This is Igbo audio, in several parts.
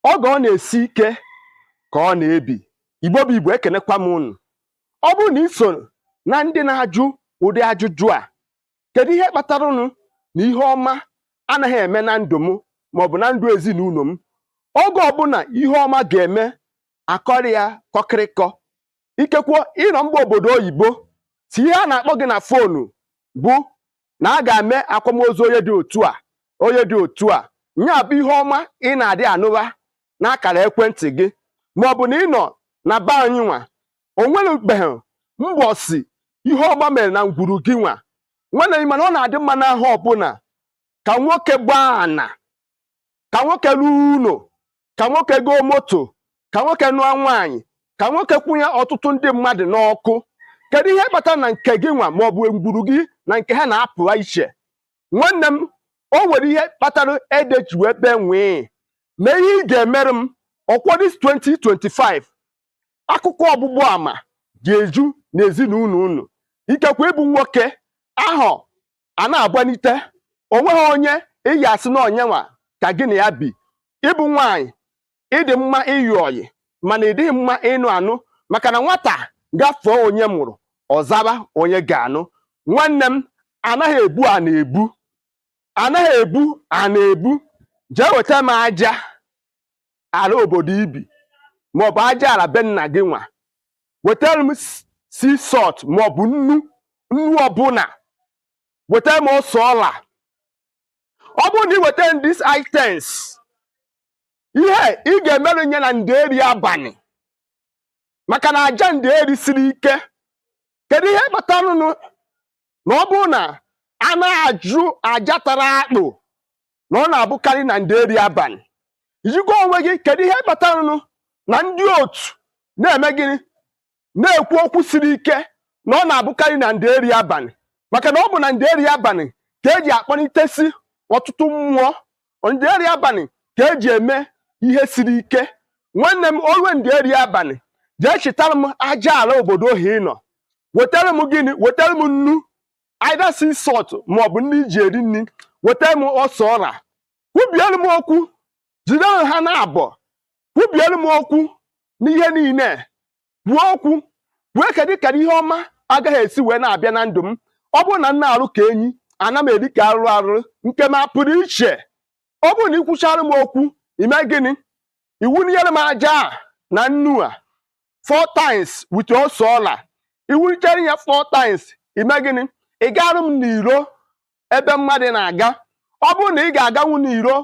Oge ọ na-esi ike ka ọ na-ebi. Igbo bụ Igbo, ekenekwa m unu. Ọ bụrụ na ị so na ndị na-ajụ ụdị ajụjụ a, kedu ihe kpatara unu na ihe ọma anaghị eme na ndụ m maọbụ na ndụ ezinụlọ m? Oge ọbụla ihe ọma ga-eme, akọrọ ya kọkịrịkọ. Ikekwe ịnọ mba obodo oyibo, si ihe a na-akpọ gị na phone bụ na a ga-eme akwamozu onye dị otu a, onye dị otu a. Nya bụ ihe ọma ị na-adị anụwa n'akara ekwentị gị, maọbụ na ị nọ na be anyị nwa, o nwerebeghị mbọsi ihe ọma mere na ngwuru gị nwa. Nwanne m, mana ọ na-adị mma n'ahụ ọbụla ka nwoke gbaa ana, ka nwoke ruo ụlọ, ka nwoke goo moto, ka nwoke nụọ nwaanyị, ka nwoke kwụnye ọtụtụ ndị mmadụ n'ọkụ. Kedu ihe kpatara na nke gị nwa maọbụ ngwuru gị na nke ha na-apụwa iche? Nwanne m, o nwere ihe kpatara ede ji wee kpee nwee mee ihe ị ga-emerụ m. Ọkwọ this 2025, akụkọ ọgbụgbọ ama ga-eju n'ezinụlọ unu. Ikekwe ịbụ nwoke ahụ a na-agbanite, onweghị onye ị ga-asị na onyenwa ka gị na ya bi. Ịbụ nwaanyị, ịdị mma ịyụ ọyị, mana ịdịghị mma ịnụ anụ, maka na nwata gafee onye mụrụ ọzaba onye ga-anụ. Nwanne m, anaghị ebu a na-ebu, anaghị ebu a na-ebu. Jee weta m aja ala obodo ibi maọbụ aja ala be nna gị nwa. Wetara m sea salt maọbụ nnu, nnu ọbụla. Wetara m ose ọla. Ọ bụrụ na ị weta these items, ihe ị ga-emerụ nye na nderi abalị, maka na aja nderi siri ike. Kedu ihe kpatanụnụ na ọ bụrụ na a na-ajụ aja tara akpụ na ọ na-abụkarị na nderi abalị? Jikwa onwe gị, kedu ihe kpatanụnụ na ndị otu na-eme gịnị, na-ekwu okwu siri ike na ọ na-abụkarị na nderi abalị? Maka na ọ bụ na nderi abalị ka eji akpọlitesi ọtụtụ mmụọ, nderi abalị ka eji eme ihe siri ike. Nwanne m, olwe nderi abalị, jee chịtara m aja ala obodo ohi ị nọ. Wetara m gịnị? Wetara m nnu, either sea salt maọbụ nnu iji eri nri. Wetara m ose ọra. Kwubiere m okwu, jide ha na abụọ, kwubiere m okwu n'ihe niile. Kwuo okwu, kwuo kedu kedu ihe ọma agaghị esi wee na-abịa na ndụ m. Ọ bụrụ na m na-arụ ka enyi, ana m eri ka arụrụ arụrụ nke m apụrụ iche. Ọ bụrụ na ị kwuchara m okwu, ime gịnị? Iwunyere m aja a na nnu a four times with ose ọla. Iwulichere ya four times, ime gịnị? Ị garụ m n'iro ebe mmadụ na-aga. Ọ bụrụ na ị ga-aganwu n'iro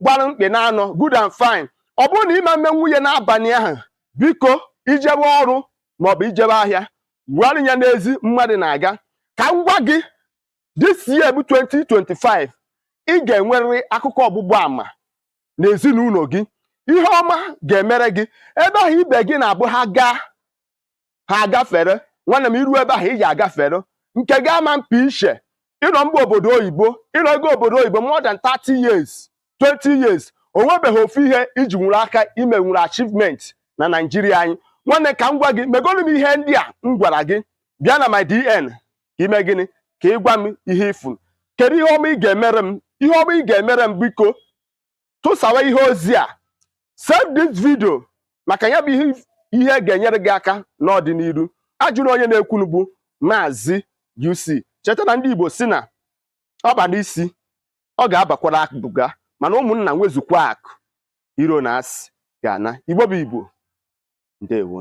gbara mkpị na anọ, good and fine. Ọ bụrụ na ime mme nwunye n'abalị ahụ, biko, ijebe ọrụ maọbụ ijebe ahịa, gbuara ya n'ezi mmadụ na-aga. Ka m gwa gị, this year bụ 2025, ị ga-enwerịrị akụkọ ọgbụgba ama n'ezinụlọ gị. Ihe ọma ga-emere gị ebe ahụ ibe gị na-abụ ha gaa, ha agafere. Nwanne m, iru ebe ahụ ị ga-agafere nke gị ama mpi iche. Ịnọ mba obodo oyibo, ịnọ ego obodo oyibo more than 30 years, 20 years, o nwebeghị ofu ihe iji nwere aka ime nwere achievement na Naijiria anyị. Nwanne, ka m gwa gị, megolu m ihe ndị a m gwara gị. Bịa na my DM ka ime gịnị? Ka ị gwa m ihe ifu. Kedu ihe ọma ị ga-emere m? Ihe ọma ị ga-emere m, biko, tụsawa ihe ozi a, save this video, maka ya bụ ihe ga-enyere gị aka n'ọdịnihu. Ajụrụ onye na-ekwunu bụ Maazị UC. Cheta na ndị Igbo si na ọ ba n'isi, ọ ga-abakwara abụga, mana ụmụnna nwezukwa akụ iro na asị ga-ana. Igbo bụ Igbo, ndewo.